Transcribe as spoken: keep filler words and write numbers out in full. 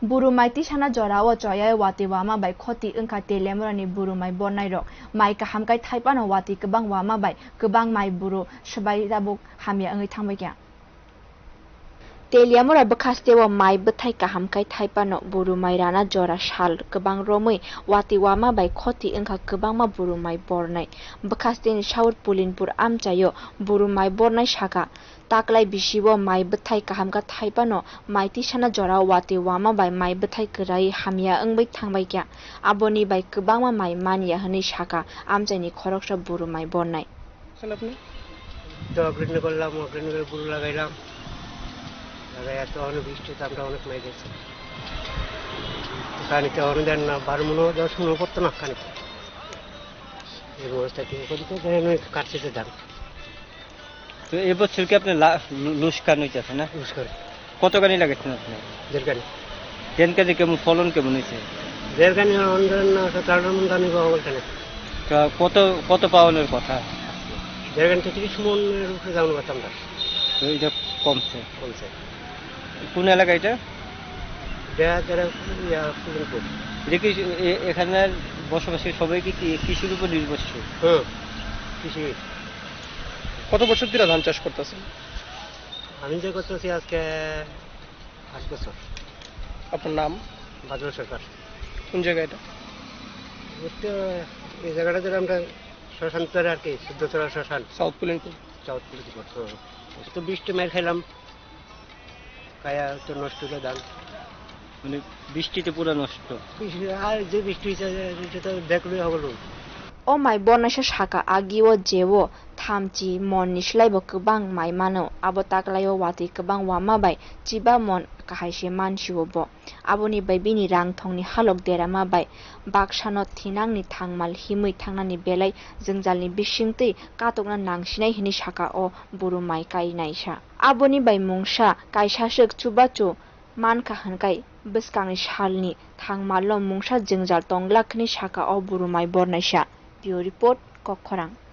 Buru mai tisana jorao choyai watwi wama bai khoti wngkha Teliamurani buru mai bornairok. Mai kaham kai thaipano watwi kwbang wama bai kwbang mai buru swbai tabuk hamya wngwi thangbaikha. Teliamura bwkhasteo mai bwthai kaham kai thaipano buru mai rana jora sal kwbang romwi watwi wama bai khoti wngkha kwbangma buru mai bornai. Bwkhasteni South Pulinpur amchaio buru mai bornai sakha, taklai bisio mai bwthai kaham kha thaipano mai tisana jorao watwi wama bai mai bwthai kwrwi hamya wngwi thangbaikha. Aboni bai kwbangma mai manya hwnwi sakha amchaini khoroksa buru mai bornai. তো অগ্রিগ্ন করলাম, অগ্রিগ্ন করে বুরু লাগাইলাম, লাগাই এত অনেক বৃষ্টিতে আমরা অনেক মাই গেছি। খানিকটা অনেক দেন না, বারো মনে হয়, দশ মনে হয় পড়তো না খানিকটা। এই অবস্থা কি, ওখান থেকে ধরেন ওই কাটছে যে ধান। তো এবছর কি আপনার লা-, লু-, লুসকান হইতেছে না? লুসকান। কতখানি লাগাইছেন আপনি? দেড় কানি। দেড় কানি কেমন ফলন কেমন হয়েছে? দেড় কানি অন্ধের না, তো চার মন দানি পাওয়া বলছে না। তা কত, কত পাওনের কথা? দেড় কানি তো তিরিশ মনের উপরে দাম করতাম তার। তো এটা কমছে? কমছে। কোন এলাকা এটা? এটা যারা, ইয়া, পুলিংপুর। এটা কি এ-, এখানে বসবাসী সবাই কি, কি কৃষির উপর নির্ভরশীল? হুম, কৃষি। কত বছর ধরে ধান চাষ করতেছেন? আমি যে করতেছি আজকে আট বছর। আপনার নাম? বাদল সরকার। কোন জায়গা এটা? এটা এই জায়গাটা ধরে আমরা শ্মশান করে আর কি, শুদ্ধতলা শ্মশান। সাউথ পুলিনপুর। সাউথ পুলিনপুর, হ্যাঁ। তো বৃষ্টি মার খাইলাম, কায়া তো নষ্ট হলো ধান। মানে বৃষ্টিতে পুরো নষ্ট। বৃষ্টি, আর যে বৃষ্টি হয়েছে, এটা তো দেখলেই হলো। O mai bornaisa sakha, agio jeo thamchi monni slaibo kwbang mai mano, abo taklaio watwi kwbang wama bai chiba mon kahai se mansio bo. Aboni bai bini rang thongni halok derama bai baksano thinangni thangmal himwi thangnani belai jwngjalni bisingtwi katokna nangsinai hwnwi sakha o buru mai kainaisa. Aboni bai mungsa kaisaswk chubachu mankha hwnkhai bwskangni salni thangmalno mungsa jwngjal tongglak hwnwi sakha o buru mai bornaisa. Bureau Report, Kokkhorang.